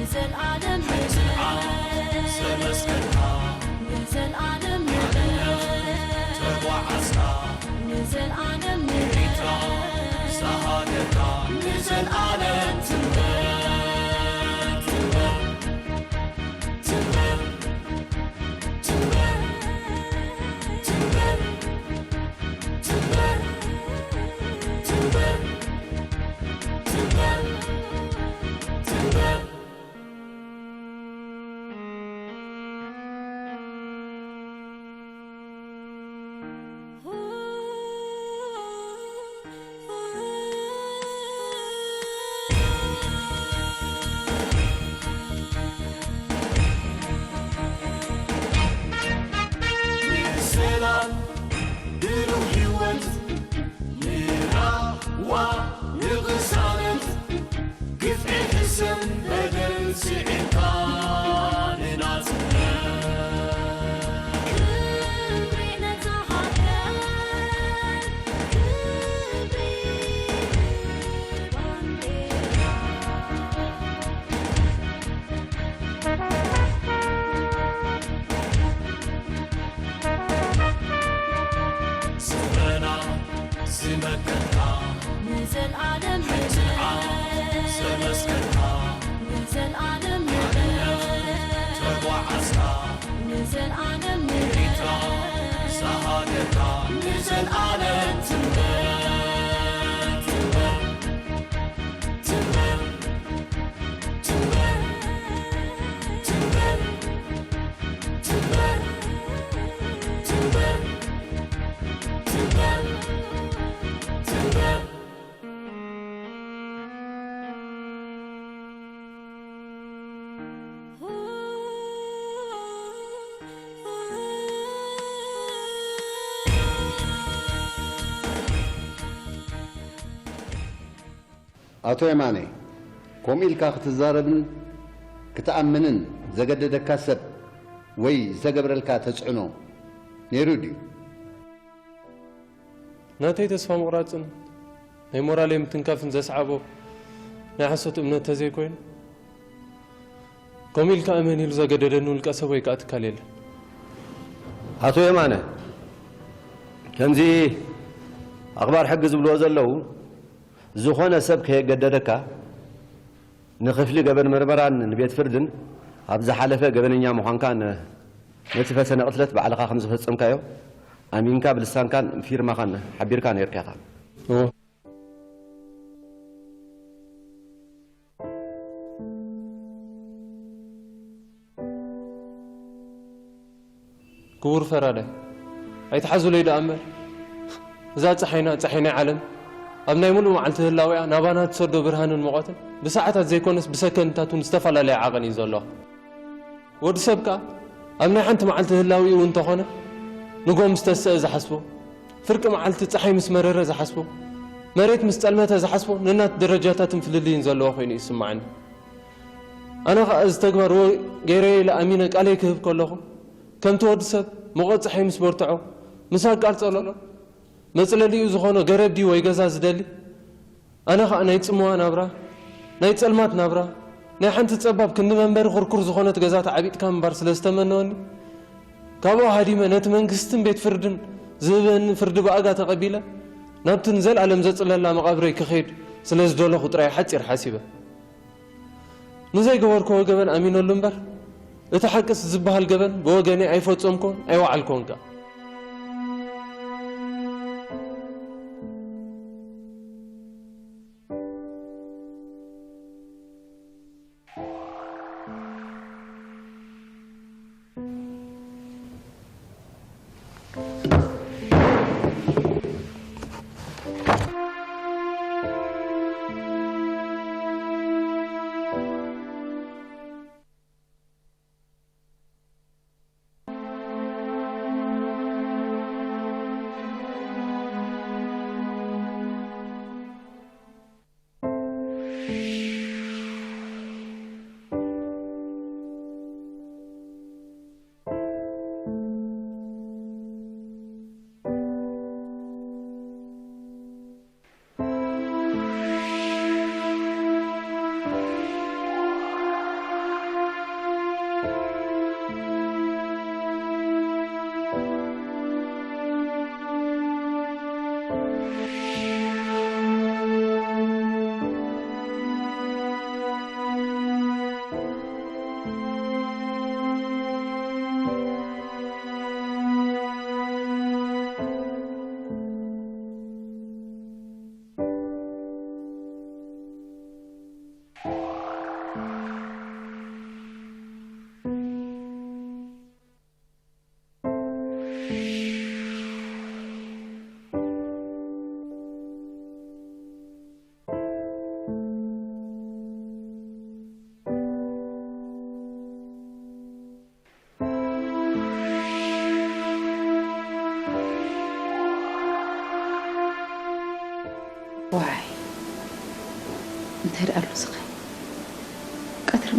ንዘልኣለም ንዘልኣለም ንዘልኣለም ንዘልኣለም ንዘልኣለም ንዘልኣለም ትንበር ትንበር ትንበር ትንበር ትንበር ትንበር ትንበር ትንበር ትንበር ንሰላም ብሩህ ህይወት ንራህዋ ንቕሳነት ግፍዒ ሕሰም በደል ስዒርካ ንናጽነት ክብሪ ነታ ሃገር ክብሪ ባንዴራ ስረና ዝመከትካ ንዘልኣለም ሕትንዓ ዘመስከርካ ንዘልኣለም ተጓዓዝካ ንዘልኣለም ሪታ ዝሃገርካ ንዘልኣለም ትንበር ትንበር ትንበር ትንበር ትንበር ትንበር ትንበር ትንበር ትንበር ኣቶ የማነ፣ ከምኡ ኢልካ ክትዛረብን ክትኣምንን ዘገደደካ ሰብ ወይ ዝተገብረልካ ተጽዕኖ ነይሩ ድዩ? ናተይ ተስፋ ምቑራጽን ናይ ሞራለይ ምትንካፍን ዘስዓቦ ናይ ሓሶት እምነት ተዘይኮይኑ፣ ከምኡ ኢልካ እመን ኢሉ ዘገደደኒ ውልቀ ሰብ ወይ ከኣ ትካል የለን። ኣቶ የማነ፣ ከምዚ ኣኽባር ሕጊ ዝብልዎ ዘለዉ፣ ዝኾነ ሰብ ከየገደደካ ንክፍሊ ገበን መርመራን ንቤት ፍርድን ኣብ ዝሓለፈ ገበነኛ ምዃንካን ነቲ ፈሰነ ቅትለት ባዕልኻ ከም ዝፈጸምካዮ ኣሚንካ ብልሳንካን ፊርማኻን ሓቢርካ ነይርካ ኢኻ። እወ። ክቡር ፈራዳይ፣ ኣይትሓዙለይ ደኣ እምበር፣ እዛ ጸሓይና፣ ጸሓይ ናይ ዓለም፣ ኣብ ናይ ምሉእ መዓልቲ ህላዌኣ ናባና ትሰዶ ብርሃንን ሙቐትን፣ ብሰዓታት ዘይኮነስ ብሰከንድታት እውን ዝተፈላለየ ዓቐን እዩ ዘለዋ። ወዲ ሰብ ከኣ ኣብ ናይ ሓንቲ መዓልቲ ህላዌኡ እውን እንተኾነ፣ ንጎ ምስ ተስአ ዝሓስቦ፣ ፍርቂ መዓልቲ ጸሓይ ምስ መረረ ዝሓስቦ፣ መሬት ምስ ጸልመተ ዝሓስቦ፣ ነናት ደረጃታትን ፍልልይን ዘለዎ ኮይኑ እዩ ዝስምዓኒ። ኣነ ኸኣ እዚ ተግባር ወ-፣ ገይረዮ ኢለ ኣሚነ ቃለይ ክህብ ከለኹ፣ ከምቲ ወዲ ሰብ ሙቐት ጸሓይ ምስ በርትዖ፣ ምስ ኣቃጸሎ፣ መጽለሊኡ ዝኾኖ ገረብ ድዩ ወይ ገዛ ዝደሊ? ኣነ ኸኣ ናይ ጽምዋ ናብራ፣ ናይ ጸልማት ናብራ፣ ናይ ሓንቲ ጸባብ ክንዲ መንበሪ ኩርኩር ዝኾነት ገዛ ተዓቢጥካ ምንባር ስለ ዝተመነወኒ፣ ካብኡ ሃዲመ ነቲ መንግስትን ቤት ፍርድን ዝህበኒ ፍርዲ ብኣጋ ተቐቢለ፣ ናብቲ ንዘልኣለም ዘጽለላ መቓብረይ ክኸይድ ስለ ዝደለኹ ጥራይ ሓጺር ሓሲበ። ንዘይገበርክዎ ገበን ኣሚነሉ እምበር፣ እቲ ሓቅስ ዝበሃል ገበን ብወገነይ ኣይፈጸምኩን ኣይወዓልኩን ከኣ።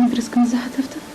እንግዲህ እስክንዛ ሃተፍተፍ።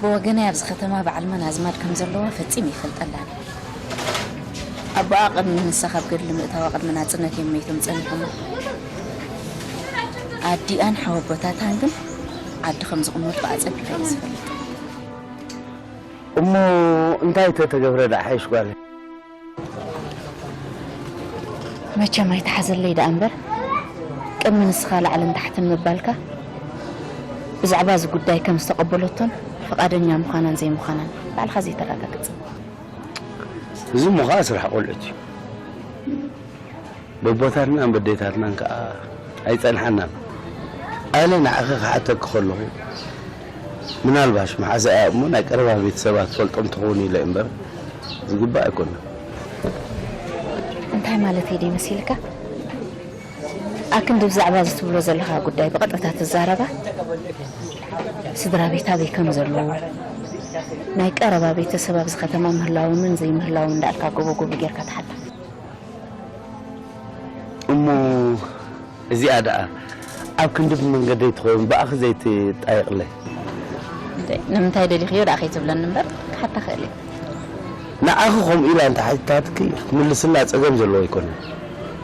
ብወገነይ ኣብዚ ከተማ በዓል መን ኣዝማድ ከም ዘለዋ ፈጺመ ይፈልጠላን። ኣቦኣ ቅድሚ ንሳ ካብ ገድሊ ምእታዋ ቅድሚ ናጽነት እዮም መይቶም ጸኒሖም። ኣዲኣን ሓወቦታታን ግን ዓዲ ከም ዝቕመጡ ኣጸቢቐ እየ ዝፈልጥ። እሞ እንታይ ተተገብረ ደኣ ሓይሽ ጓለይ? መቸም ኣይተሓዘለይ ደኣ እምበር፣ ቅድሚ ንስኻ ላዕልን ታሕትን ምባልካ፣ ብዛዕባ እዚ ጉዳይ ከም ዝተቐበለቶን ፍቓደኛ ምዃናን ዘይምዃናን ባዕልኻ ዘይተረጋግጽ። እዚ እሞ ኸኣ ስራሕ ቆልዑት እዩ። በቦታትናን በዴታትናን ከኣ ኣይጸንሓናን። ኣነ ንዓኺ ክሓተኪ ከለኹ፣ ምናልባሽ መሓዛኣ እሞ ናይ ቀረባ ቤተሰባ ትፈልጦም ትኸውን ኢለ እምበር፣ ዝግባእ ኣይኮነን። እንታይ ማለተይ ድዩ መሲልካ? ኣክንዲ ብዛዕባ እዚ ትብሎ ዘለኻ ጉዳይ ብቐጥታ ትዛረባ? ስድራ ቤት ኣበይ ከም ዘለዉ፣ ናይ ቀረባ ቤተሰብ ኣብዚ ከተማ ምህላዎምን ዘይምህላዎም እንዳልካ ጎቦ ጎቦ ጌርካ ትሓታ። እሞ እዚኣ ደኣ ኣብ ክንዲ ብመንገደይ ትኸውን ብኣኺ ዘይትጣየቕለይ? እንዴ፣ ንምንታይ ደሊኽዮ ደኣ ከይትብለኒ እምበር ክሓታ ክእል እየ። ንኣኺ ከምኡ ኢላ እንተ ሓቲታትኪ ክትምልስላ ጸገም ዘለዎ ኣይኮነን።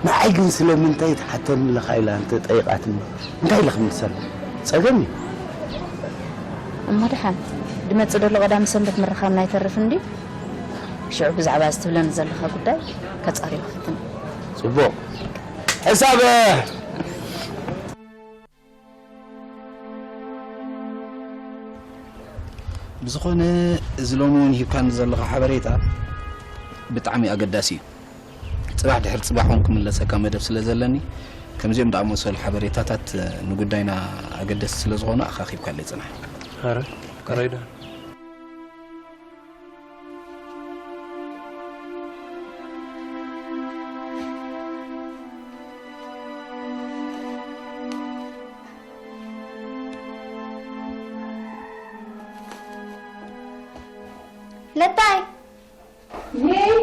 ንዓይ ግን ስለምንታይ ትሓተኒ ኣለኻ ኢላ እንተ ጠይቓትኒ እንታይ ኢለ ክምልሰላ? ጸገም እዩ። እሞ ደሓን ድመጽእ ደሎ ቀዳሚ ሰንበት ምርኻብና ኣይተርፍን ድዩ? ሽዑ ብዛዕባ እዚ ትብለኒ ዘለኻ ጉዳይ ከጻሪ ክፍትን። ጽቡቕ። ሕሳብ ብዝኾነ፣ እዚ ሎሚ እውን ሂብካኒ ዘለኻ ሓበሬታ ብጣዕሚ ኣገዳሲ እዩ። ጽባሕ ድሕሪ ጽባሕ እውን ክምለሰካ መደብ ስለ ዘለኒ፣ ከምዚኦም ዝኣመሰሉ ሓበሬታታት ንጉዳይና ኣገደስቲ ስለ ዝኾኑ ኣኻኺብካለይ ጽናሕ። ኣረ፣ ከረይዳ። ለታይ! ይይ!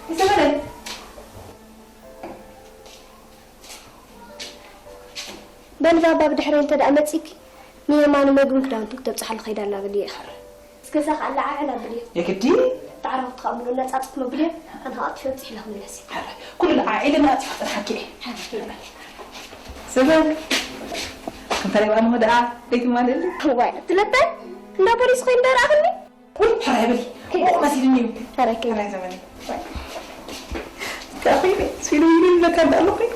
ይሰበለ! በል ባባ ብድሕረይ እንተ ደኣ መጺእኪ፣ ንየማኑ መግብን ክዳውንትን ክተብጽሓሉ ከይዳ ኣላ በልየ ኢኻ። እስከ እዛ ኸኣ ለዓዕላ ብልዮ። የግዲ? እቲ ዓረኹቲ ኸኣ ምሉእ ነጻጽፍ መብልዮ፣ ኣነ ኸኣ ኣጥፊ ኣብጺሕ ኢለ ክምለስ እየ። ሕራይ፣ ኩሉ ለዓዒለ ነጻጺፈ ክጥርሓኪ እየ። ስበል፣ ከምታ ናይ ብኣንሆ ደኣ ከይትማልእሊ። ዋይ፣ ትለታይ? እንዳ ፖሊስ ኾይኑ ዶ ረኣኽኒ? ውይ፣ ሕራይ በሊ። ከይደ። ሞቕ መሲልኒ እዩ። ሕራይ ከይደ። ሕራይ ዘመነይ። ከኣ ኸይደ፣ ስኢሉ ኢሉ ይብለካ እንዳ ኣሎ ኸይደ።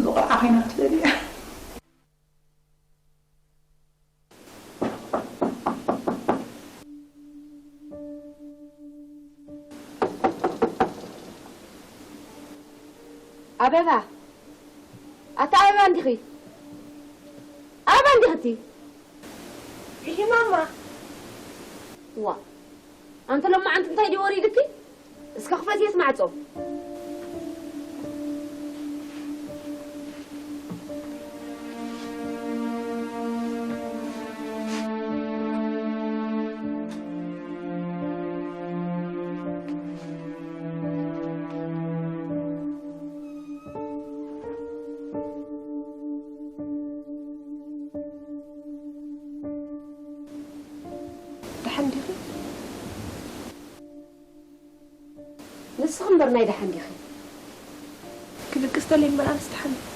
ዝቖልዓ ኸይና ክትበሊ እያ። ኣበባ፣ ኣታ ኣበባ እንዲኺ? ኣበባ እንዲኺ እቲ? ኢሂ ማማ። ዋ፣ ኣንቲ ሎማዓንቲ እንታይ ድዩ ወሪድኪ? እስከ ክፈትየት ማዕጾ። ደሓን ዲኺ? ንስኺ እምበር ናይ ደሓን ዲኺ? ክድቅስ ደልየ እምበር ኣነስ ደሓን እየ።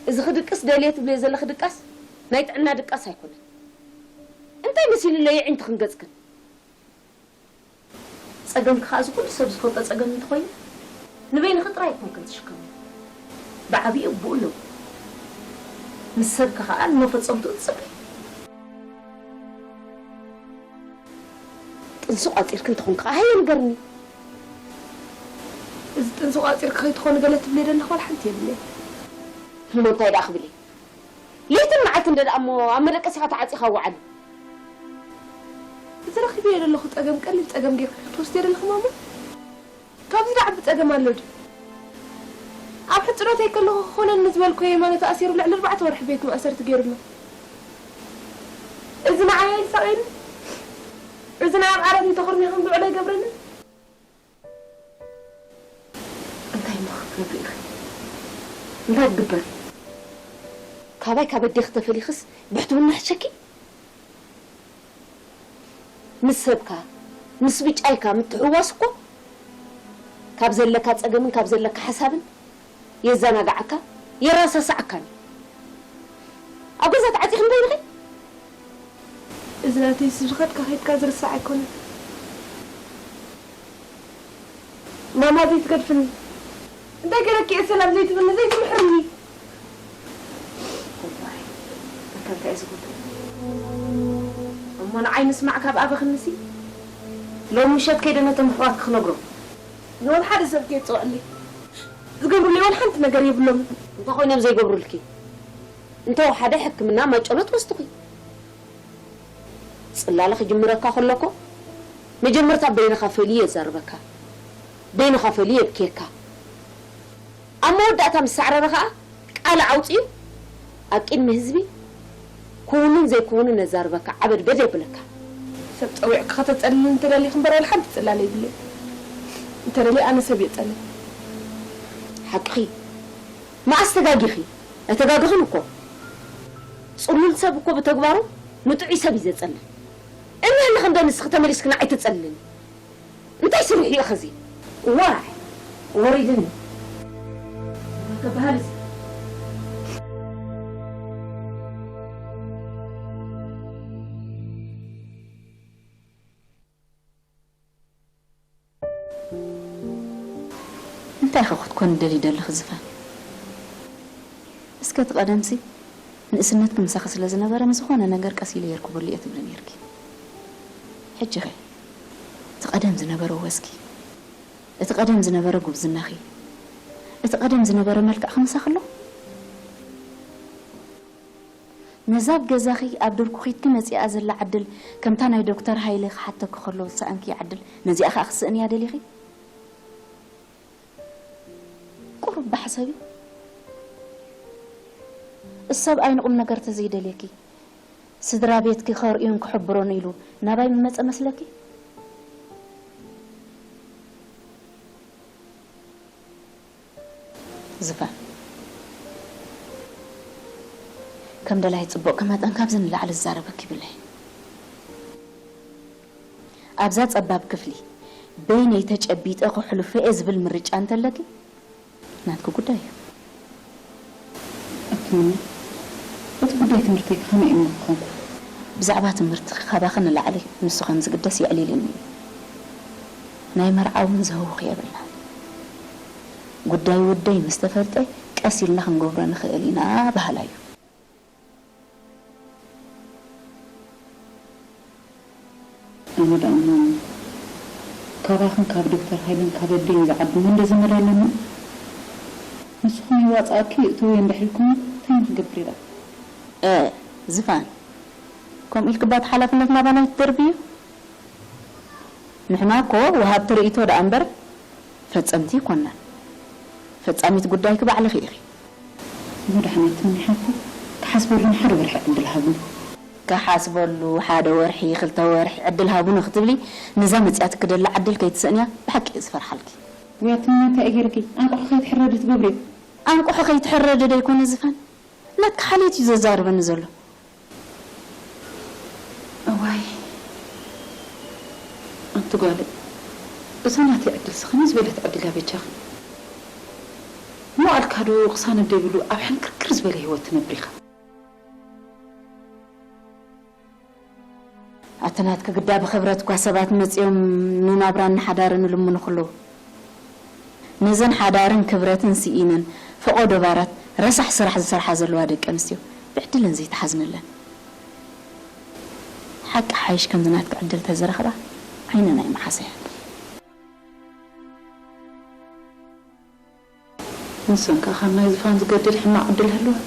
እዚ ክድቅስ ደልየ ትብልዮ ዘለኺ ድቃስ ናይ ጥዕና ድቃስ ኣይኮነን። እንታይ መሲሉ ኣሎ የዒንትኽን ገጽክን? ጸገምኪ ከኣ እዚ ኩሉ ሰብ ዝፈልጦ ጸገም እንተኾይኑ ንበይንኺ ጥራይ ኣይኮንክን ትሽከምዮ። ብዓቢኡ ኣቦኡ ኣለዎ። ምስ ሰብኪ ከኣ ንመፈጸምትኡ ትጽበይ። ጥንሲ ቋጺርኪ እንተኾንኪ ከኣ ሃየ ንገርኒ። እዚ ጥንሲ ቋጺርኪ ከይትኾኒ ገለ ትብልዮ ዘለኺ ዋላ ሓንቲ የብለይን። እሞ እንታይ ደኣ ክብል እየ? ለይትን መዓልትን እንደ ደኣ እሞ ኣብ መደቀሲኻ ተዓጺኻ ወዓል። እዚ ረኺበዮ ዘለኹ ጸገም ቀሊል ጸገም ጌርኪ ክትወስድዮ ዘለኺ ማማ? ካብዚ ዝዓቢ ጸገም ኣሎ ድዩ? ኣብ ሕጽኖተይ ከለኹ ክኾነኒ ዝበልኩ የማነ ተኣሲሩ ልዕሊ ኣርባዕተ ወርሒ ቤት ማእሰርቲ ገይሩሎ። እዚ ንዓይ ኣይሳቐየኒ? እዚ ንዓይ ኣብ ዓራት እንተኾርሚኹም ብዕሎ ኣይገብረኒ? እንታይ እሞ ክትገብሪ ኢኺ? እንታይ ክግበር? ካባይ ካብ ኣዴኺ ተፈሊኽስ ብሕትውና ሕሸኪ? ምስ ሰብካ፣ ምስ ብጫይካ ምትሕውዋስ እኮ ካብ ዘለካ ጸገምን ካብ ዘለካ ሓሳብን የዘናግዓካ፣ የረሳስዓካን እዩ። ኣብ ገዛ ተዓጺኺ እንታይ ኢልኺ? እዚ ናተይ ዝኸድካ ከይድካ ዝርሳዕ ኣይኮነን። ማማ ዘይትገድፍኒ። እንታይ ገይረኪ እየ ሰላም ዘይትብልኒ፣ ዘይትምሕርኒ? እዋይ፣ ኣታ እንታይ እዩ ዝጎድል? እሞ ንዓይ ምስማዕ ካብ ኣበኽንሲ? ሎሚ ምሸት ከይደ ነቶም ኣሕዋትኪ ክነግሮም። ንወላ ሓደ ሰብ ከየጽውዕለይ። ዝገብሩለይ ዋላ ሓንቲ ነገር የብሎምን። እንታይ ኮይኖም ዘይገብሩልኪ? እንተወሓደ ሕክምና ማጨሎ ትወስድኺ። ጽላለ ክጅምረካ ከሎ እኮ መጀመርታ በይንኻ ፈልዩ የዛርበካ። በይንኻ ፈልዩ የብክየካ። ኣብ መወዳእታ ምስ ሳዕረረ ኸኣ ቃል ኣውጺኡ ኣብ ቅድሚ ህዝቢ ክውንን ዘይክውንን ነዛርበካ ዓበድበድ የብለካ። ሰብ ጸዊዕኪ ከተጸልልኒ እንተደሊኺ እምበር ዋላ ሓንቲ ጽላለ የብለይን። እንተደልየ ኣነ ሰብ የጸልል። ሓቅኺ። መኣስ ተጋጊኺ? ኣይተጋገኽን እኮ። ጽሉል ሰብ እኮ ብተግባሩ ንጥዑይ ሰብ እዩ ዘጸልል። እኒሀ ኣለኺ እንዶ ንስኺ ተመሊስኪ ንዓይ ተጸልልኒ። እንታይ ስርሑ እዩ ኸዚ? ዋይ፣ ወሪድኒ። ተበሃልስ። እንታይ ኢኺ ክትኮኒ ደልዩ ደለኺ ዝፋን? እስከ እቲ ቀደምሲ ንእስነትኪ ምሳኺ ስለ ዝነበረ ንዝኾነ ነገር ቀስ ኢለ የርክበሉ እየ ትብሊ ነይርኪ። ሕጂኸ እቲ ቀደም ዝነበረ ወዝኪ፣ እቲ ቀደም ዝነበረ ጉብዝናኺ፣ እቲ ቀደም ዝነበረ መልክዕኺ ምሳኺ ኣሎ? ነዛ ኣብ ገዛኺ ኣብ ድርኩኺትኪ መጺኣ ዘላ ዕድል፣ ከምታ ናይ ዶክተር ሃይለ ክሓተኪ ከሎ ዝሰኣንኪ ዕድል፣ ነዚኣ ኸኣ ክትስእንያ ደሊኺ? ቁሩብ ብሓሰቢ። እሱ ሰብኣይ ንቁም ነገር ተዘይደልየኪ፣ ስድራ ቤትኪ ከርእዮን ክሕብሮን ኢሉ ናባይ ምመጸ መስለኪ? ዝፋን፣ ከም ደላይ ጽቡቕኪ መጠን ካብዚ ንላዕሊ ዝዛረበኪ ይብለይ። ኣብዛ ጸባብ ክፍሊ በይነይ ተጨቢጠ ከሕልፎ እየ ዝብል ምርጫ እንተለኪ ናትኪ ጉዳይ እዩ። ኣቲ ማማ፣ እቲ ጉዳይ ትምህርተይ ከ ከመይ እሞ ክኾንኩ? ብዛዕባ ትምህርትኺ ካባኺ ንላዕሊ ንሱ ከም ዝግደስ የዕሊልኒ እዩ። ናይ መርዓ እውን ዝህውኽ የብልናን። ጉዳይ ወደይ ምስ ተፈልጠ ቀስ ኢልና ክንገብሮ ንኽእል ኢና በሃላይ እዩ። ኣነ ደኣ እሞ ካባኽን ካብ ዶክተር ሃይለን ካብ ኣደይን ዝዓቢ እሞ እንደ ዘመድ ኣለና? ንስኹም የዋጽኣኪ እትውዮ እንድሕር ኢልኩም እንታይ ንኽገብር እየ ደኣ? እ፣ ዝፋን፣ ከምኡ ኢልኪ ባት ሓላፍነት ናባና ኣይትደርብዩ? ንሕና እኮ ወሃብቲ ርእይቶ ደኣ እምበር ፈጸምቲ ኣይኮናን። ፈጻሚት ጉዳይኪ ባዕልኺ ኢኺ። መድሓኒት ትምኒ ሓፍተይ፣ ክሓስበሉ ንሓደ ወርሒ ዕድል ሃቡኒ። ክሓስበሉ ሓደ ወርሒ፣ ክልተ ወርሒ ዕድል ሃቡኒ ክትብሊ፣ ነዛ መጺኣትኪ ደላ ዕድል ከይትስእንያ ብሓቂ እየ ዝፈርሓልኪ። ውያ ትምኒ፣ እንታይ እዩ ገይርኪ? ኣንቋሖ ከይትሕረዲ ትገብርዮ። ኣንቋሖ ከይትሕረዲ ደይኮነ ዝፋን፣ ናትኪ ሓልዮት እዩ ዘዛርበኒ ዘሎ። እዋይ፣ ኣንቲ ጓለይ፣ እዛ ናተይ ዕድልሲ ከመይ ዝበለት ዕድል እያ በጃኺ? እሞ ኣልካ ዶ ቅሳነት ዘይብሉ ኣብ ሕንክርክር ዝበለ ህይወት ትነብር ኢኻ? ኣቲ ናትኪ ግዳ ብኽብረት እኳ ሰባት መጺኦም ንናብራን ንሓዳርን ይልምኑ ከለዉ፣ ነዘን ሓዳርን ክብረትን ስኢነን ፈቖዶ ባራት ረሳሕ ስራሕ ዝሰርሓ ዘለዋ ደቂ ኣንስትዮ ብዕድለን ዘይተሓዝነለን። ሓቂ ሓይሽ ከምዚ ናትኪ ዕድል ተዝረኽባ ዓይነን ኣይምሓሰያን። ንሰን ከኣ ካብ ናይ ዝፋን ዝገድድ ሕማቕ ዕድል ህልወን።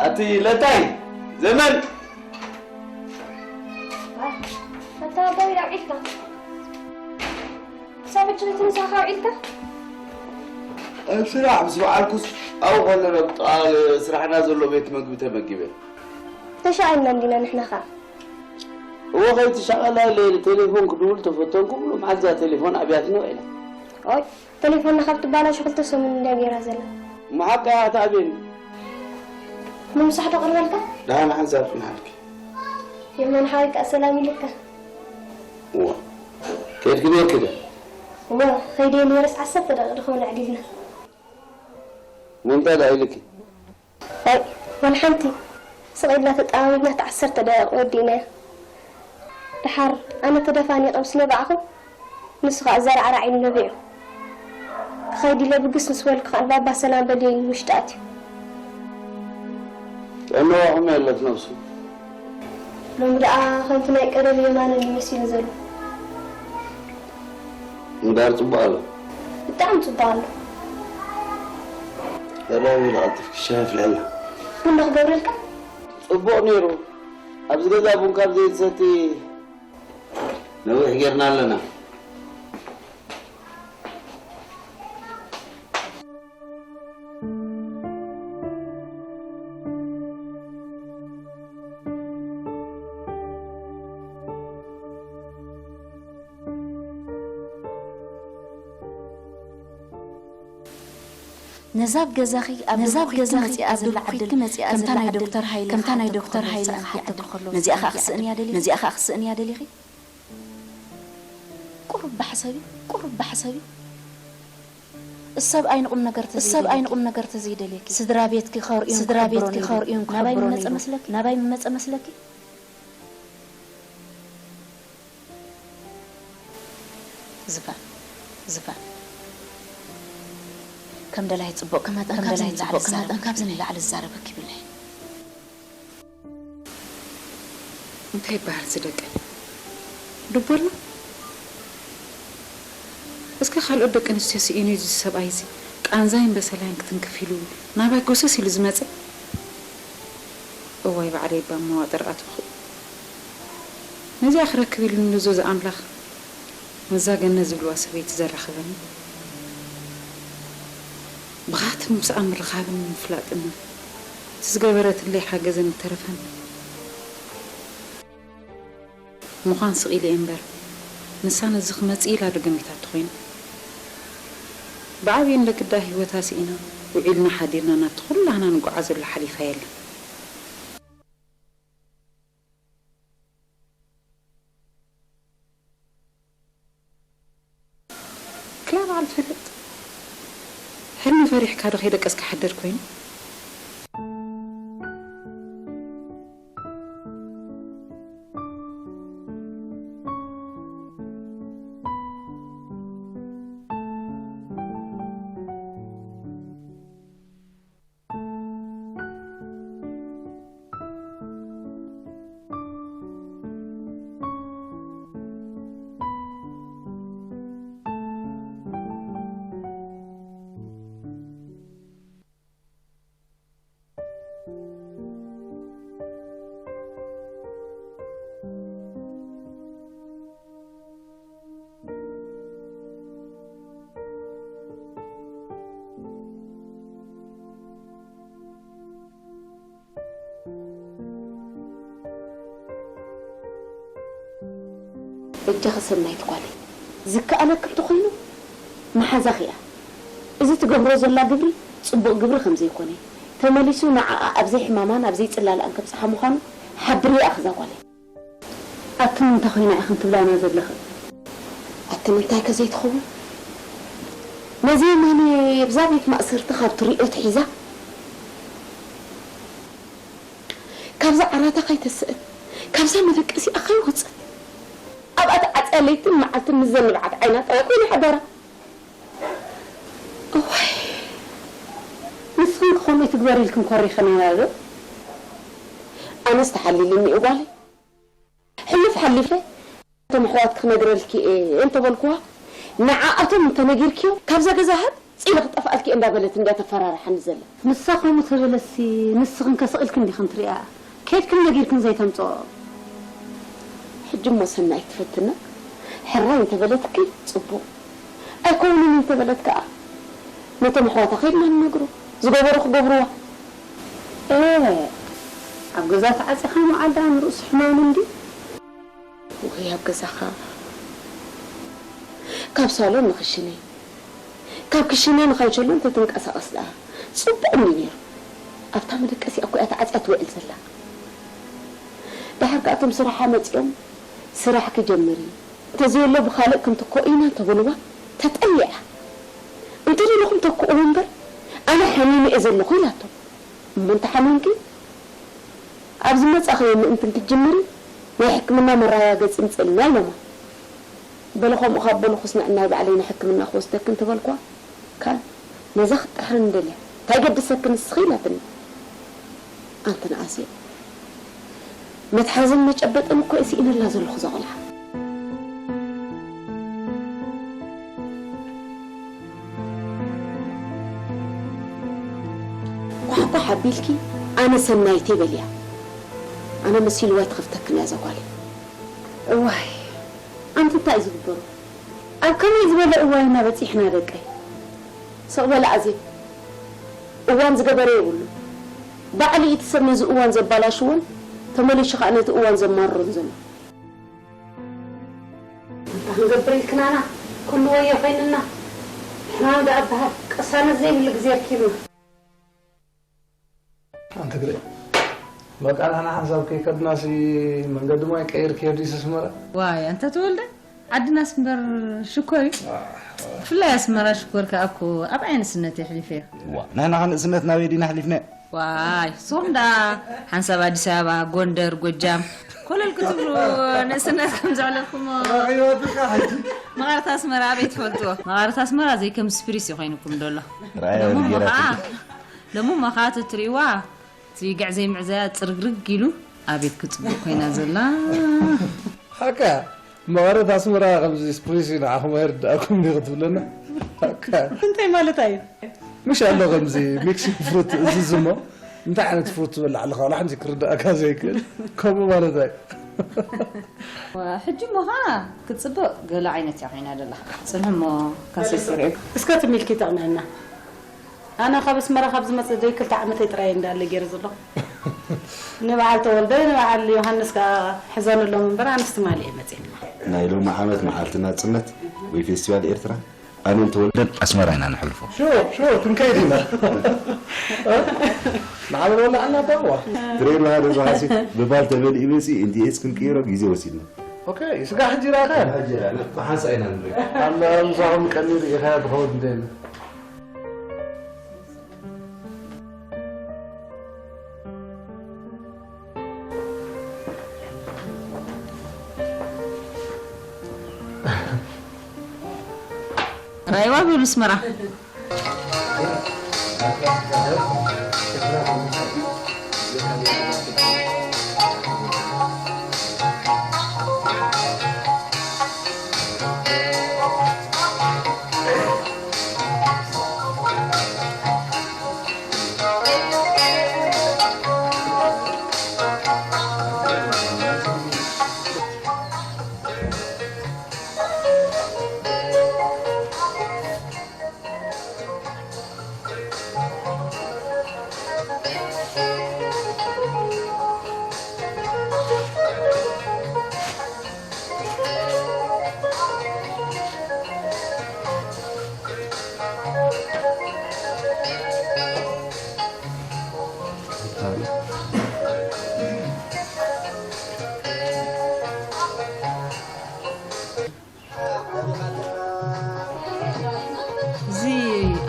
ኣቲ ለታይ ዘመን ኣታ ኣቦይ ኣውዒልካ። ክሳብ ሕጂ ነቲ ምሳኻ ኣውዒልካ? ኣብ ስራሕ ምስ በዓልኩስ ኣብኡ ከለና ኣብ ጥቓ ስራሕና ዘሎ ቤት መግቢ ተመጊበ። ተሻቒልና እንዲና ንሕና ኸኣ። እወ ከይትሻቐላ ኢለ ቴሌፎን ክድውል ተፈተንኩ፣ እሞ መዓልቲ እያ ቴሌፎን ኣብያትና ውዒላ። ኦይ፣ ቴሌፎንና ካብ ትባላሾ ክልተ ሰሙን እንድያ ገይራ ዘላ። እሞ ሓቃ እያ ክትኣብየኒ። ንምሳሕ ዶ ቀርበልካ? ደሓን ሓንሳብ ጽንሓልኪ። የማን ሓወይ ከኣ ሰላም ኢሉካ። እወ። ከይድኪ ነይርኪ ዶ? እወ፣ ከይደ ነይረስ ዓሰርተ ደቂቕ ድኸውን ኣዕሊልና። እሞ እንታይ ደኣ ኢሉኪ? ኣይ፣ ዋላ ሓንቲ። ስቕ ኢልና ተጠማሚትና እቲ ዓሰርተ ደቂቕ ወዲእናዮ። ደሓር ኣነ ተደፋኒቐ ምስ ነባዕኹ፣ ንሱ ኸኣ ዘርዓራዕ ኢሉ ነቢዑ። ክኸይድ ኢለ ብግስ ምስ በልኩ ኸኣ ንባባ ሰላም በል ኢሉ ውሽጢ ኣትዩ። ጥዕናዋ ከመይ ኣለት ነብሱ? ሎሚ ደኣ ከምቲ ናይ ቀደም የማነ እዩ መሲሉ ዘሎ። እምበኣር ጽቡቕ ኣሎ። ብጣዕሚ ጽቡቕ ኣሎ። ቀዳም ኢለ ቀልጢፍኪ ሻሂ ኣፍልሕልና። ቡን ዶ ክገብረልካ? ጽቡቕ ነይሩ። ኣብዚ ገዛ ቡን ካብ ዘይትሰቲ ነዊሕ ጌርና ኣለና። ነዛ ኣብ ገዛኺ ኣብ ነዛ ኣብ ገዛኺ መጺኣ ኣብ ዘላ ዕድል መጺኣ ከምታ ዘላ ናይ ዕድል ዶክተር ሃይለ ከምታ ናይ ዶክተር ሃይለ ክሓተኪ ከሎ ነዚኣ ኸኣ ክስእን እያ ደልየ ነዚኣ ኸኣ ክስእን እያ ደልየኺ። ቁሩብ ብሓሰቢ ቁሩብ ብሓሰቢ። እሰብ ኣይንቁም ነገር ተዘይደልየኪ ስድራ ቤትኪ ከርእዩን ስድራ ቤትኪ ከርእዩን ናባይ ምመጸ መስለኪ ናባይ ምመጸ መስለኪ። ዝፋን ዝፋን፣ ከም ደላይ ጽቡቕ ከመጠን ከም ደላይ ጽቡቕ ከመጠን ካብዚ ንላዕሊ ዝዛረበኪ ብለይ። እንታይ ይበሃል እዚ ደቀይ? ዱቦሎ? እስከ ካልኦት ደቂ ኣንስትዮ ስኢኑ እዩ እዚ ሰብኣይ እዚ ቃንዛይን በሰላይን ክትንክፍ ኢሉ ናባይ ጎሰስ ኢሉ ዝመጽእ? እዋይ ባዕለይ እባ መዋጥር ኣትኹ። ነዚኣ ክረክብ ኢሉ ንእዞ ዝኣምላኽ ምስዛ ገነት ዝብልዋ ሰበይቲ ዘራኸበኒ። ብኻትም ምስኣ ምርኻብን ምፍላጥን እቲ ዝገበረትለይ ሓገዘን እተረፈኒ። ምዃን ስቕ ኢለ እየ እምበር፣ ንሳ ነዚ ክመጽእ ኢላ ዶ ገሚታቶ ኮይና? ብዓብየን ደቂ ኣዳ ህይወታ ስኢና፣ ውዒልና ሓዲርና ናብቲ ኩላህና ንጓዓዘሉ ሓሊፋ የለን። ክላ በዓል ፈለጥ፣ ሕልሚ ፈሪሕካ ዶ ከይደቀስካ ሓደር ኮይኑ? በጃኺ ሰናይት ጓለይ፣ ዝከኣለኪ እንተኾይኑ መሓዛኺ እያ። እዚ ትገብሮ ዘላ ግብሪ ጽቡቕ ግብሪ ከም ዘይኮነ፣ ተመሊሱ ንዓኣ ኣብ ዘይሕማማን ኣብ ዘይጽላልኣን ከብጽሓ ምዃኑ ሓብርያ እዛ ጓለይ። ኣቲ ምንታይ ኮይና ኢኽን ትብላና ዘለኽን? ኣቲ ምንታይ ከ ዘይትኸውን? ነዚ የማነ ኣብዛ ቤት ማእሰርቲ ካብ ትሪኦ ትሒዛ፣ ካብዛ ዓራታ ከይተስእን፣ ካብዛ መደቀሲኣ ከይወጸት፣ ኣብኣ ተዓጽያ ለይትን መዓልትን ምስ ዘንብዓት ዓይና ጥራይ ኮይኑ ሓዳራ። እዋይ፣ ንስኽን ክኸምኡ ትግበር ኢልክን ኮሪኽናና ዶ? ኣነስ ተሓሊልኒ እዩ ጓለይ። ሕሉፍ ሓሊፈ፣ እቶም ኣሕዋት ክነግረልኪ እየ እንተበልኩዋ፣ ንዓኣቶም እንተነጊርክዮም፣ ካብዛ ገዛ ሃጽ ኢለ ክጠፍኣልኪ እየ እንዳበለት እንድያ ተፈራርሓኒ ዘላ። ንሳ ከምኡ ተበለሲ፣ ንስኽን ከ ስቕ ኢልክን ዲኽን ትሪኣ? ኬድክን ነጊርክን ዘይተምጽኦ? ሕጂ እሞ ሰናይት ትፈትና፣ ሕራይ እንተበለትኪ ጽቡቕ፣ ኣይከውንን እንተበለት ከኣ ነቶም ኣሕዋታ ኸይድና ንነግሮ፣ ዝገበሩ ክገብርዋ። ኤ፣ ኣብ ገዛ ተዓጺኻ ምዓል ደኣ ንርእሱ ሕማም እንድዩ። ወይ ኣብ ገዛኻ፣ ካብ ሳሎን ንኽሽነ፣ ካብ ክሽነ ንኻንሸሎ እንተትንቀሳቐስ ደኣ ጽቡቕ እንድዩ ነይሩ። ኣብታ መደቀሲኣ እኮ እያ ተዓጽያ ትውዕል ዘላ። ደሓር ከኣ እቶም ስራሓ መጺኦም፣ ስራሕ ክጀምር እዩ፣ እንተዘየሎ ብኻልእ ክንትክኦ ኢና እንተበልዋ ተጠሊዓ። እንተደለኹም ተክእዎ እምበር ኣነ ሓሚመ እየ ዘለኹ ኢላቶም። እሞ እንተሓሚምኪ ኣብ ዝመጻኽዮ ምእንትን ክትጅምሪ ናይ ሕክምና መረጋገጺ ምጽእልና ኢሎማ። በለ ከምኡ ካብ በልኹስ ንዕናይ ባዕለይ ንሕክምና ክወስደኪ እንተበልክዋ፣ ካን ነዛ ክትጥሕርኒ ደልያ፣ እንታይ ገድሰኪ ንስኺ ኢላትኒ። ኣንቲ ንኣስዮ፣ መትሓዝን መጨበጥን እኮ እየ ስኢነላ ዘለኹ እዛ ቆልዓ። ኳሕኳሕ ኣቢልኪ ኣነ ሰናይተይ በልያ። ኣነ መሲልዋ ኣይትኸፍተክን እያ እዛ ጓለይ። እዋይ፣ ኣንቲ እንታይ እዩ ዝግበሩ? ኣብ ከመይ ዝበለ እዋን ኢና በጺሕና ደቀይ? ስቕ በላ ኣዜብ። እዋን ዝገበረ የብሉን። ባዕሉ እዩ እቲ ሰብ ነዚ እዋን ዘባላሽዎን ተመሊሱ ኸኣ ነቲ እዋን ዘማርሮን ዘሎ። እንታይ ክንገብር ኢልክናና? ኩሉ ወዮ ኮይንና። ሕማም ደኣ በሃል ቅሳነት ዘይብሉ ግዜ ኣርኪብና። ኣንቲ ግደ፣ በቃ ንሕና ሓንሳብ ከይከድናሲ መንገዲ ማይ ቀይር ክሄድ ኢሱ ኣስመራ። ዋይ ኣንታ ተወልደ፣ ዓድናስ እምበር ሽኮር እዩ። ብፍላይ ኣስመራ ሽኮር ከኣ እኮ ኣብ ኣይ ንእስነት የሕሊፈዮ። ዋ ንሕና ከ ንእስነት ናበይ ዲና ኣሕሊፍናዮ? ዋይ ንስኹም ደኣ ሓንሳብ ኣዲስ ኣበባ፣ ጎንደር፣ ጎጃም ኮለል ክትብሉ ንእስነት ከም ዘሕለፍኩሞ። ረኺበትካ ሕጂ። መቐረት ኣስመራ ኣበይ ትፈልጥዎ? መቐረት ኣስመራ ዘይከም ስፕሪስ እዩ ኮይኑኩም ደሎ። ራእያ ደሞ ነጊራትኒ። ኸዓ ሎሚ እሞ ኸዓ ተትርእይዋ፣ እቲ ግዕዘይ ምዕዘያ ጽርግርግ ኢሉ፣ ኣቤት ክጽብቕ ኮይና ዘላ። ሓቃ፣ መቐረት ኣስመራ ከምዚ ስፕሪስ እዩ ንዓኹም ኣይርድኣኩም ድዩ ክትብለና? ሓቃ። እንታይ ማለታ እዩ? ምሽ ኣሎ ከምዚ ሚክሲንግ ፍሩት እዝዝ እሞ፣ እንታይ ዓይነት ፍሩት ትበልዕ ኣለኻ? ዋላ ሓንቲ ክርድኣካ ዘይክእል፣ ከምኡ ማለታ እዩ። ሕጂ እሞ ኸዓ ክትጽብቕ ገለ ዓይነት እያ ኮይና ዘላ። ጽንሑ እሞ ካሴት ስርዑ። እስከ እቲ ሚልኪ ተቕንዕና። ኣነ ካብ ኣስመራ ካብ ዝመጽእ ደይ ክልተ ዓመተይ ጥራይ እንዳለ ገይረ ዘለኹ። ንበዓል ተወልደ ንበዓል ዮሃንስ ከኣ ሕዘንሎም እምበር ኣነስ ትማሊ እየ መጺኤ። ናይ ሎሚ ዓመት መዓልቲ ናጽነት ወይ ፌስቲቫል ኤርትራ ኣነን ተወልደን ኣስመራ ኢና ነሕልፎ። ሹር ሹር ክንከይድ ኢና። ንዓመል ወላዕና ባዋ። ትሬን ባህል እዚ ሓሲት ብባል ተመሊኡ መጺኡ ኤምቲኤስ ክንቅይሮ ግዜ ወሲድና። ኦኬ፣ ስጋ ሕጂ ራኸ? ሕጂ ራኸ። ብሓንሳእ ኢና ንርኢ። ኣላ ምሳኹም ቀሊል ኢኻ ትኸውን እንዴ? ራይዋ በሉ ኣስመራ።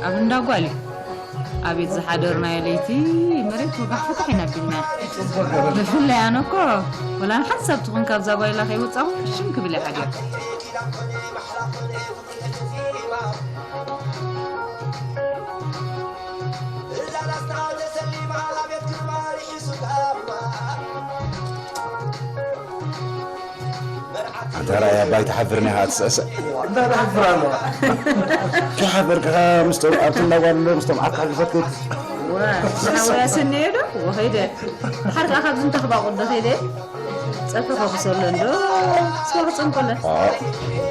ኣብ እንዳ ጓል እዩ። ኣቤት ዝሓደርናዮ ለይቲ፣ መሬት ወጋሕ ፈታሕ ኢና ኣቢልና። ብፍላይ ኣነ እኮ ወላ ንሓንሳብ ትኹን ካብዛ ጓይላ ከይወጻኹ ክሽም ክብል እየ ሓዲረ። ኣንታ ራእያ ኣባይ ትሓፍርኒ ኢኻ ትስዕስዕ። እንታይ ትሓፍር ኣለዋ? ከይሓፈርካ ምስቶም ኣብቲ እንዳጓል ኣሎ ምስቶም ዓርካ ሕልፈት ከይት- ሓወያ ሰኒየ ዶ ወኸይደ ሓርካ ካብዚ እንተኽባ ቁዶ ከይደ ጸፈ ከብሰሎ እንዶ ስዋ ክጸንቆለ። ኣዎ፣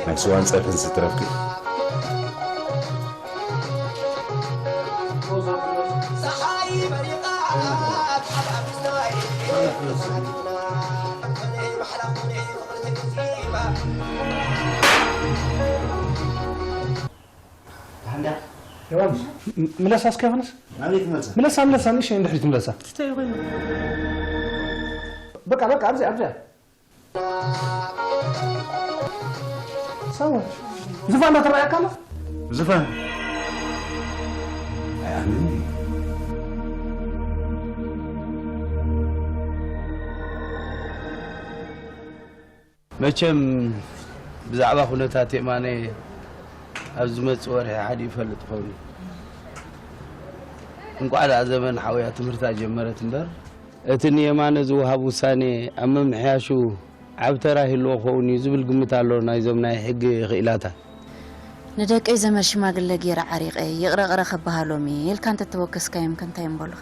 ናይ ስዋን ጸብሕን ስትረፍኪ። ዮሃንስ፣ ም-፣ ምለሳ እስከ ዮሃንስ። ናበይ ትመልሳ? ምለሳ፣ ምለሳ፣ ንእሽተይ እንድሕሪት ምለሳ። ትስተዮ ኮይኑ። በቃ፣ በቃ፣ ኣብዚኣ፣ ኣብዚኣ። ሰው ዝፋን ዶ ትረኣየካ ኣሎ? ዝፋን። ኣይ፣ ኣነ መቸም ብዛዕባ ኩነታት የማነ ኣብ ዝመጽእ ወርሒ ሓዲኡ ይፈልጥ ይኸውን። እንቋዕ ደኣ ዘመን ሓውያ ትምህርታ ጀመረት እምበር፣ እቲ ንየማነ ዝወሃብ ውሳኔ ኣብ ምምሕያሹ ዓቢ ተራ ይህልዎ ክኸውን እዩ ዝብል ግምት ኣሎ ናይዞም ናይ ሕጊ ክኢላታት። ንደቀይ ዘመድ ሽማግለ ገይረ ዓሪቐ፣ ይቕረ ቕረ ከበሃሎም እየ ኢልካ እንተተወከስካዮም ከ እንታይ ምበሉኻ?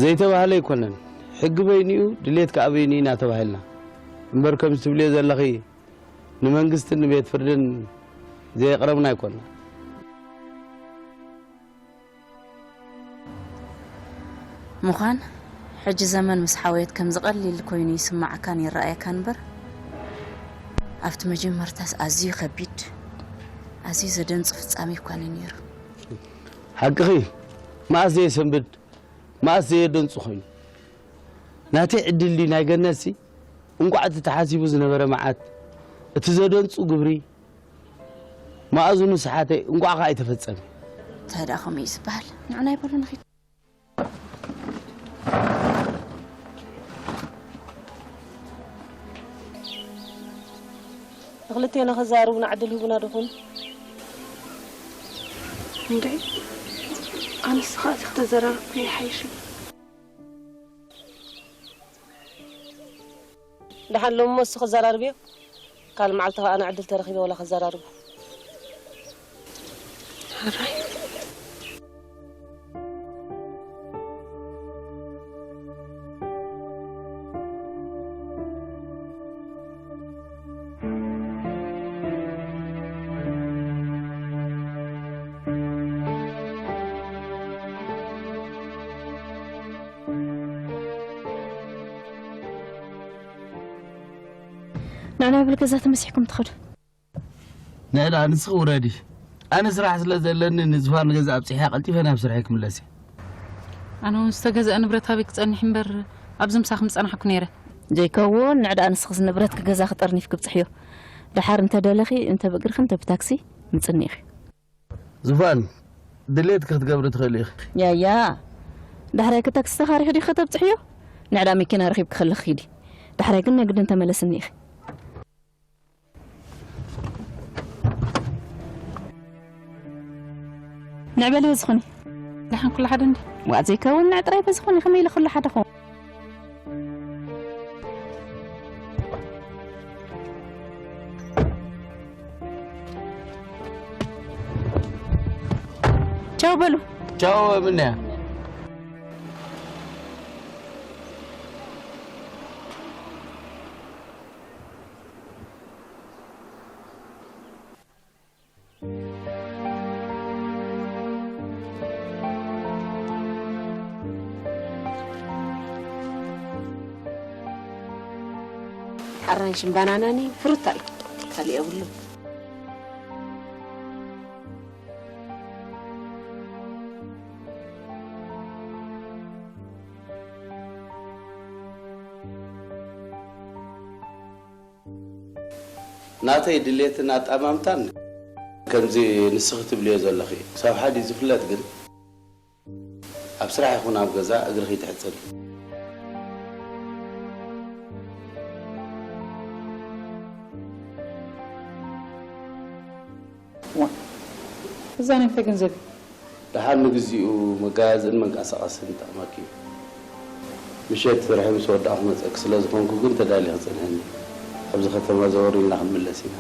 ዘይተባህለ ኣይኮነን። ሕጊ በይኑ እዩ፣ ድሌት ከኣ በይኑ እዩ ኢና ተባሂልና። እምበር ከምዚ ትብልዮ ዘለኺ ንመንግስትን ንቤት ፍርድን ዘየቕረብና ኣይኮንና። ምዃን፣ ሕጂ ዘመን ምስ ሓወየት ከምዚ ቀሊል ኮይኑ ይስማዓካን ይረኣየካን እምበር፣ ኣብቲ መጀመርታስ ኣዝዩ ከቢድ፣ ኣዝዩ ዘደንጹ ፍጻሜ እኳ እዩ ነይሩ። ሓቅኺ፣ መኣስ ዘየሰንብድ፣ መኣስ ዘየደንጹ ኮይኑ። ናተይ ዕድል ድዩ ናይ ገነትሲ? እንቋዕ እቲ ተሓሲቡ ዝነበረ መዓት፣ እቲ ዘደንጹ ግብሪ፣ መኣዝኑ ሰሓተ፣ እንቋዕ ከኣ ኣይተፈጸመ። እንታይ ደኣ ከምኡ እዩ ዝበሃል? ንዑ ናይ በሉ ንኺድ። ንኽልቴና ከዘራርቡና ዕድል ህቡና ዶ ኾኑ? እንዴ፣ ኣነስ ኸኣ እዚ ከተዘራርብኩ ይሓይሽ። ደሓን ሎሚ እሱ ክዘራርብዮ፣ ካልእ መዓልቲ ኸኣ ኣነ ዕድል ተረኺበ ወላ ክዘራርቦ። ሕራይ። ንዕና ብል ገዛ ተመሲሕኩም ትኸዱ። ንዕዳ ንስኺ ውረዲ። ኣነ ስራሕ ስለ ዘለኒ ንዝፋን ገዛ ኣብጺሐ ቀልጢፈ ናብ ስርሐይ ክምለስ እየ። ኣነ እውን ዝተገዝአ ንብረት ኣበይ ክጸንሕ እምበር ኣብዚ ምሳኺ ምጸናሕኩ ነይረ። ዘይከውን ንዕዳ ንስኺ ንብረትኪ ገዛኺ ጠርኒፍኪ ብጽሕዮ። ደሓር እንተ ደለኺ እንተ ብእግርኺ እንተ ብታክሲ ምጽኒ ኢኺ። ዙፋን፣ ድሌትኪ ክትገብሪ ትኽእሊ ኢኺ። ያያ፣ ዳሕራይ ክተክሲ ተኻሪኺ ዲኺ ከተብጽሕዮ? ንዕዳ መኪና ረኺብኪ ከለኺ ኪዲ። ዳሕራይ ግን ናይ ግድን ተመለስኒ ኢኺ። ንዕበሊ በዚ ኹኒ። ደሓን ኩሉ ሓደ እንዲ? ዋእ ዘይከውን ንዕ ጥራይ በዚ ኹኒ፣ ከመይ ኢለ ኩሉ ሓደ ኹን? ቻው በሉ። ቻው ምንያ። ኣራንሽን ባናናን እዩ፣ ፍሩታ እዩ፣ ካልእ የብሉን። ናተይ ድሌትን ኣጣማምታን ከምዚ ንስኺ ትብልዮ ዘለኺ ሳብሓ ድዩ ዝፍለጥ ግን? ኣብ ስራሕ ይኹን ኣብ ገዛ እግርኺ ትሕጽሪ። እዛ ናይ እንታይ ገንዘብ እዩ? ደሓር ንግዚኡ መጋየፅን መንቀሳቐስን ይጠቕመኪ እዩ። ምሸት ስርሐይ ምስ ወዳእኹ ክመፀኪ ስለ ዝኾንኩ ግን ተዳሊኺ ፅንሕኒ። ኣብዚ ከተማ ዘወር ኢልና ክንምለስ ኢና።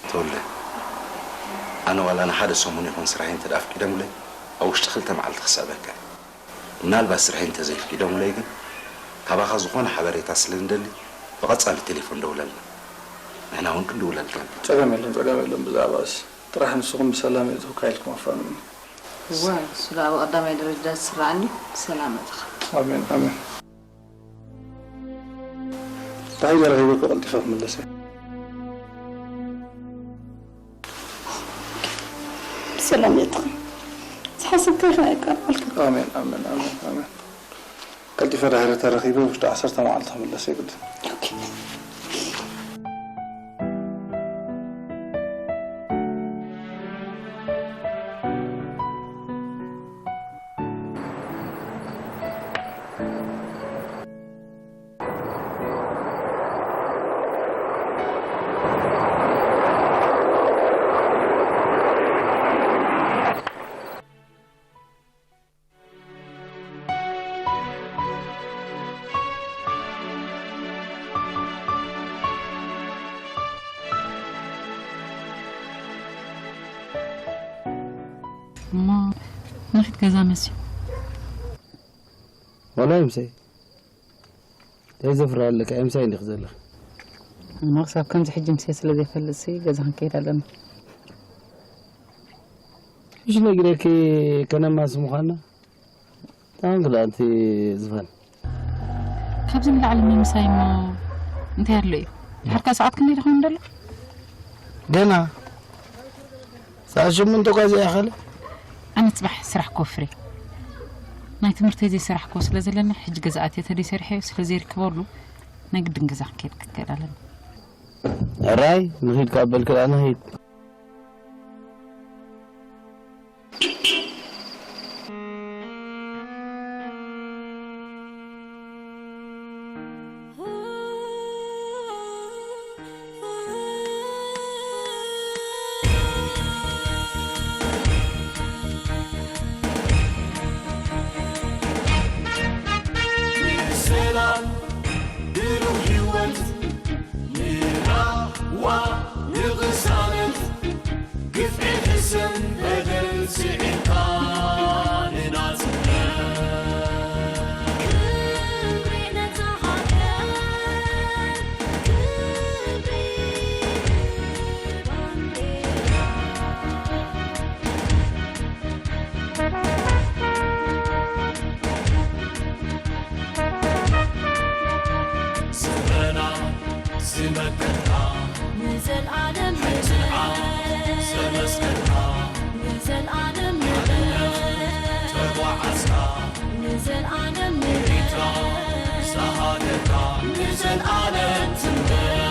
ተወለ፣ ኣነ ዋላ ንሓደ ሰሙን ይኹን ስራሐይ እንተ ኣፍቂዶምለይ፣ ኣብ ውሽጢ ክልተ መዓልቲ ክስዕበካ እየ። ምናልባት ስራሐይ እንተ ዘይፍቂዶምለይ ግን፣ ካባኻ ዝኾነ ሓበሬታ ስለ እንደሊ፣ ብቐጻሊ ቴሌፎን ደውለልና። ንሕና እውን ክንድውለልካ ኢና። ጸገም የለን፣ ጸገም የለን። ብዛዕባስ ጥራሕ ንስኹም ብሰላም የእትውካ ኢልኩም ኣፋንውኒ። እወ፣ እሱ ደኣ ብቐዳማይ ደረጃ ዝስራዕ እንድዩ። ብሰላም ኣእትኻ። ኣሜን፣ ኣሜን። ደሓር ረኺበ እኮ ቀልጢፈ ክምለስ እየ። ብሰላም የእትኻ። ዝሓሰብካዮ ከኣ የቃልዓልካ። ኣሜን፣ ኣሜን፣ ኣሜን፣ ኣሜን። ቀልጢፈ ድሕሪ ተረኺበ ውሽጢ ዓሰርተ መዓልቲ ክምለስ እየ ግድን። እሞ ንኺድ ገዛ መስዩ። ዋላ ይምሰይ እንታይ ዘፍራ ኣለካ? ምሳይ እንዲኽ ዘለኻ። ኣነ ክሳብ ከምዚ ሕጂ ምሳይ ስለ ዘይፈልጥሲ ገዛ ክንከይድ ኣለና። ምሽ ነጊረኪ ከነማስ ምዃንና። ታንክ ደኣ ኣንቲ ዝፋን። ካብዚ ንላዕሊ ምምሳይ እሞ እንታይ ኣሎ እዩ? ድሓር ከኣ ሰዓት ክንደይ ድኾን ደሎ? ገና ሰዓት ሸሞንተ እኳ ዘይኣኸለ። ኣነ ጽባሕ ስራሕ ክወፍር እየ። ናይ ትምህርተይ ዘይሰራሕክዎ ስለ ዘለኒ ሕጂ ገዛ ኣትየ ተደይ ሰሪሐዮ ስለ ዘይርከበሉ ናይ ግድን ገዛ ክንከይድ ክትክእል ኣለኒ። ሕራይ ንኺድ ካብ በልኪ ደኣ ንኺድ። ሰላም ብሩህ ህይወት ንራህዋ ንቕሳነት ግፍዒ ሕሰም በደል ስዒርካ ንናጽነት ክብሪ ነታ ሃገር ክብሪ ባንዴራ ስረና ዝመከትካ ንዘልኣለም ሕንፅንዓ ዘመስከርካ ንዘልኣለም ንበር ተጓዓዝካ ንዘልኣለም ንበር ኤርትራ ዝሃገርካ ንዘልኣለም ትንበር